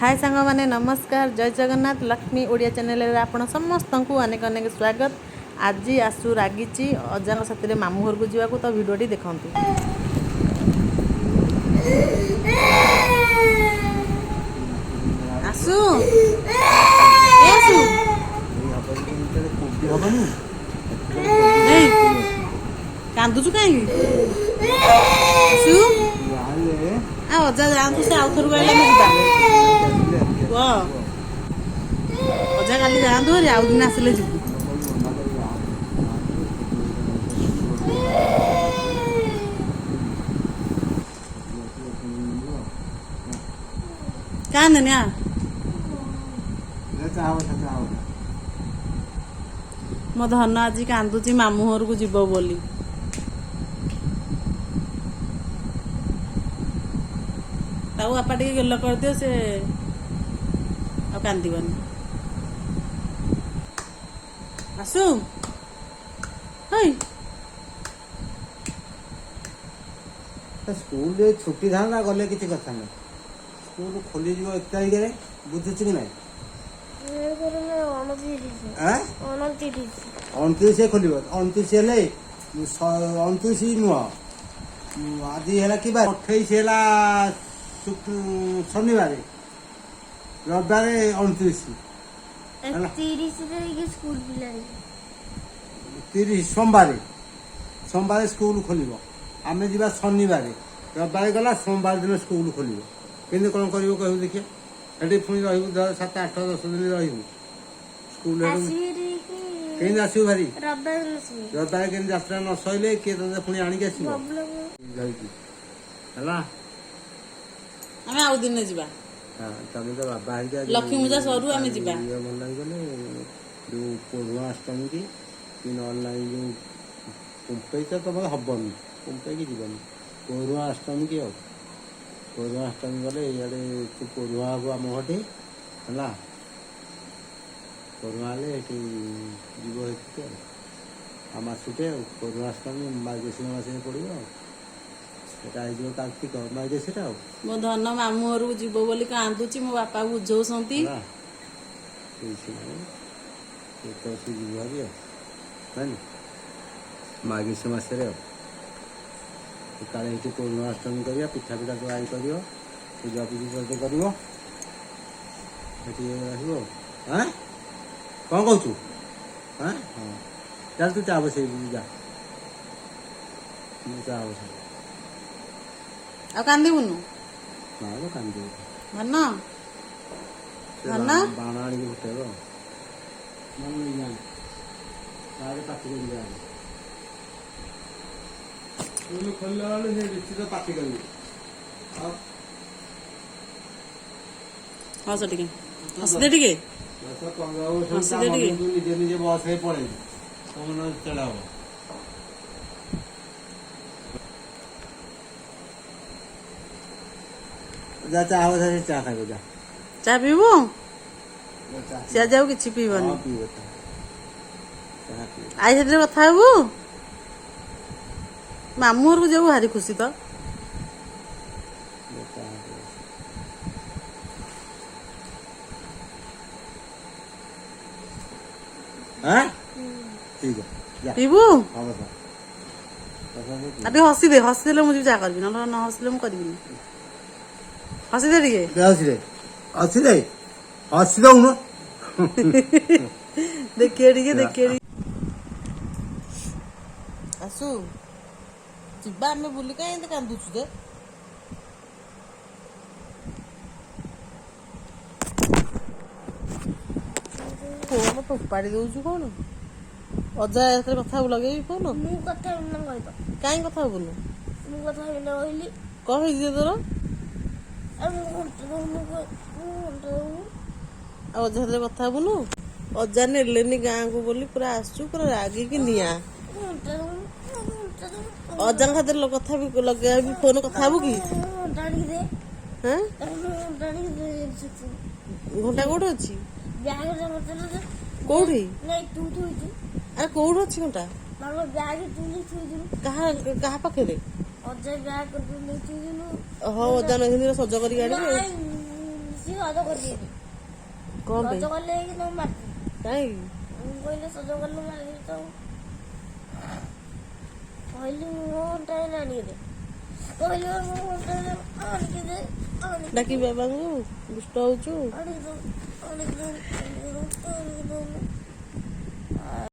ହାଏ ସାଙ୍ଗମାନେ, ନମସ୍କାର, ଜୟ ଜଗନ୍ନାଥ। ଲକ୍ଷ୍ମୀ ଓଡ଼ିଆ ଚ୍ୟାନେଲରେ ଆପଣ ସମସ୍ତଙ୍କୁ ଅନେକ ଅନେକ ସ୍ୱାଗତ। ଆଜି ଆସୁ ରାଗିଛି ଅଜାଙ୍କ ସାଥିରେ ମାମୁଁ ଘରକୁ ଯିବାକୁ, ତ ଭିଡ଼ିଓଟି ଦେଖନ୍ତୁ। ଆସୁ, ଏ ଆସୁ। ହବନି। ଏଇ, କାନ୍ଦୁଛୁ କାହିଁକି ଆସୁ? ଯାହାହେଲେ ଆଉ ଅଜା ଯାଆନ୍ତୁ, ସେ ଆଉ ଥରକୁ ଆଇଲେ ଆମେ ଯିବା। କୁହ, ଅଜା କାଲି ଯାଆନ୍ତୁ ଭାରି, ଆଉ ଦିନ ଆସିଲେ ଯିବୁ। କାନ୍ଦେନି ଆ। ମୋ ଧନ ଆଜି କାନ୍ଦୁଛି ମାମୁଁ ଘରକୁ ଯିବ ବୋଲି। ତାକୁ ବାପା ଟିକେ ଗେଲ କରିଦିଅ, ସେ ଆଉ କାନ୍ଦିବନି। ଆସୁ, ହେଇ। ସ୍କୁଲରେ ଛୁଟି ଥାନ୍ତା, ଗଲେ କିଛି କଥା ନାହିଁ। ସ୍କୁଲ ଖୋଲିଯିବ 1 ତାରିଖରେ, ବୁଝୁଛୁ କି ନାଇଁ? ଆଁ? 29। 29 ଖୋଲିବ। 29 ହେଲେ, 29 ନୁହଁ, ଆଜି ହେଲା କି ବାର? 28 ହେଲା ଶନିବାର, ରବିବାର 29 ହେଲା। 30 ଯାଇକି ସ୍କୁଲ ପିଲା। 30 ସୋମବାର, ସୋମବାର ସ୍କୁଲ ଖୋଲିବ। ଆମେ ଯିବା ଶନିବାର, ରବିବାର ଗଲା, ସୋମବାର ଦିନ ସ୍କୁଲ ଖୋଲିବ। କେମିତି କ'ଣ କରିବ କହିବୁ ଦେଖିଆ। ସେଠି ପୁଣି ରହିବୁ ଧର 7, 8, 10 ଦିନ ରହିବୁ ସ୍କୁଲ। ଆସିବି କି? କେମିତି ଆସିବୁ ଭାରି? ରବିବାର ଦିନ ଆସିବି। ରବିବାର କେମିତି ଯାତ୍ରା ନ ସରିଲେ କିଏ ତତେ ପୁଣି ଆଣିକି ଆସିବ? ବବୁଲ। ଧରିକି ହେଲା। ଆମେ ଆଉ ଦିନେ ଯିବା। ହଁ, ତମେ ତ ବାବା ହେରିକା। ଲକ୍ଷ୍ମୀ ପୂଜା ସରୁ ଆମେ ଯିବା। ଇଏ ଭଲ ଲାଗିଗଲେ ଯୋଉ ପୋଢୁଆ ଅଷ୍ଟମୀ କି ନହେଲେ ନାହିଁ ଯୋଉ କୁମ୍ପେଇ ତ ତମର ହବନି, କୁମ୍ପେଇକି ଯିବନି, ପୋଢୁଆ ଅଷ୍ଟମୀ କି। ଆଉ ପୋଢୁଆ ଅଷ୍ଟମୀ ଗଲେ ଇଆଡ଼େ ତୁ ପୋଢୁଆ ହବୁ ଆମ ଘଟି ହେଲା। ପୋଢୁଆ ହେଲେ ଏଠି ଯିବ ସେଠିକି ଆଉ ଆଉ ମାସଟେ ଆଉ ପୋଢୁଆ ଅଷ୍ଟମୀ ମାର୍ଗଶିର ମାସରେ ପଡ଼ିବ, ଆଉ ସେଟା ହେଇଯିବ କାର୍ତ୍ତିକ ମାର୍ଗଶିର ଆଉ। ମୋ ଧନ ମାମୁଁ ଘରକୁ ଯିବ ବୋଲି କାନ୍ଦୁଛି, ମୋ ବାପା ବୁଝଉଛନ୍ତି। ହେଲା, କିଛି ନାହିଁ, ଏକାଦଶୀ ଯିବୁ ଭାରି ଆଉ ନାଇଁ ମାର୍ଗଶିର ମାସରେ। ଆଉ କାଳେ ଏଠି ପୂର୍ଣ୍ଣ ଅଷ୍ଟମୀ କରିବା, ପିଠା ପିଠା ତୁ I କରିବ, ପୂଜା ପୂଜି ତତେ କରିବ, ସେଠି ରହିବ। ଆଁ, କ'ଣ କହୁଛୁ? ଆଁ, ହଁ, ଚାଲ, ତୁ ଚା ବସେଇବୁ, ଯା, ମୁଁ ଚା ବସେଇବି। ଆଉ କାନ୍ଦିବୁନୁ? ନା, ମୁଁ କାନ୍ଦିବି? ଧନ। ସେ ଧନ? ବାଣ ଆଣିକି ଫୁଟେଇବ ମୁଁ ନେଇଯାଏ। ତାହେଲେ ପାଟି କରିବେ। ଆଗ ସ୍କୁଲ ଖୋଲିଲା ବେଳେ ସେ ନିଶ୍ଚିତ ପାଟି କରିବେ ଆଉ। ହସ ଟିକେ, ହସିଦେ ଟିକେ। 10, 15 ବର୍ଷ ହସିଦେ ତା ଟିକେ। ମନକୁ ନିଜେ ନିଜେ ବସ ହେଇ ପଳେଇବି, ତମ ମନ ଚେଡ଼ା ହବ। ଯା, ଚା ହବ, ସେ ଚା ଖାଇବ, ଯା। ଚା ପିଇବୁ? ଯା, ଚା। ସେ ଆଜି ଆଉ କିଛି ପିଇବନି। ହଁ, ପିଇବ ଚା, ଚା ପିଇବ। I ସେଥିରେ କଥା ହେବୁ। ମାମୁଁ ଘରକୁ ଯିବୁ, ଭାରି ଖୁସି ତ। ଯା, ଚା ପିଇବ। ଆଁ, ଠିକ ଅଛି, ଯା। ପିଇବୁ? ହଁ, ବସ ବସ, ସେ ପିଇବ। ଆଉ ଟିକେ ହସିଦେ, ହସିଦେଲେ ମୁଁ ଯିବି ଚା କରିବି, ନହେଲେ ନ ହସିଲେ ମୁଁ କରିବିନି। ହସିଦେ ଟିକେ। ହସିଦେ, ହସିଦେ, ହସି ଦଉନୁ। ଦେଖିଏ ଟିକେ, ଦେଖିଏ ଟିକେ। ଆସୁ, ଯିବା ଆମେ ବୁଲି, କାହିଁ ଏମିତି କାନ୍ଦୁଛୁ ଯେ? ଫୋନ ଫୋପାଡ଼ି ଦଉଛୁ କଣ? ଅଜା ଏଥିରେ କଥା ହବୁ, ଲଗେଇବି ଫୋନ? ମୁଁ କଥା ହେବି ନା କହିବ? କାହିଁ କଥା ହବୁନୁ? ମୁଁ କଥା ହେବି ନା କହିଲି। କଣ ହେଇଛି ତୋର? ଆଉ ମୁଁ ଘଣ୍ଟା ଦଉନୁ, ମୁଁ ଘଣ୍ଟା ଦଉନୁ। ଆଉ ଅଜା ସାଥିରେ କଥା ହବୁନୁ? ଅଜା ନେଲେନି ଗାଁକୁ ବୋଲି ପୁରା ଆସୁଛୁ ପୁରା ରାଗିକି ନିଆଁ। ଘଣ୍ଟା ଦଉନୁ, ଘଣ୍ଟା ଦଉନୁ। ଅଜାଙ୍କ ସାଥିରେ କଥା ବି ଲଗେଇବି ଫୋନ, କଥା ହବୁ କି? ଘଣ୍ଟା ଆଣିକି ଦେ। ହାଁ? ଘଣ୍ଟା ଆଣିକି ଦେ ସେଠୁ। ଘଣ୍ଟା କୋଉଠି ଅଛି? ବ୍ୟାଗରେ ମତେ ଦେ। କୋଉଠି? ନାଇଁ, ତୁ ଥୋଇଛୁ। ଆରେ, କୋଉଠି ଅଛି ଘଣ୍ଟା? ମାମା ବ୍ୟାଗ ତୁ ନେଇ ଥୋଇଥିଲୁ। କାହା କାହା ପାଖରେ? ଅଜା ବ୍ୟାଗ ତୁ ନେଇ ଥୋଇଥିଲୁ। ହଁ, ଅଜା ନେଇଛନ୍ତି, ସଜ କରିକି ଆଣିବେ। ନାଇଁ, ସିଏ ସଜ କରିଦେବି। କ'ଣ ପାଇଁ? ସଜ କଲେ ହେଇକି ତମକୁ ମାରିଦେବି। କାହିଁକି? ମୁଁ କହିଲି ସଜ କଲେ ମାରିଦେବି ତ। କହିଲି ମୋ ଘଣ୍ଟା ହେଲେ ଆଣିକି ଦେ। କହିଲି ମୋ ଘଣ୍ଟା ହେଲେ ଆଣିକି ଦେ, ଆଣିକି। ଡାକି ବାବାଙ୍କୁ, ଦୁଷ୍ଟ ହଉଛୁ। ଆଣିକି ଦେ, ଆଣିକି ଦେ, ଆଣିକି ଦେ, ଆଣିକି ଦେ।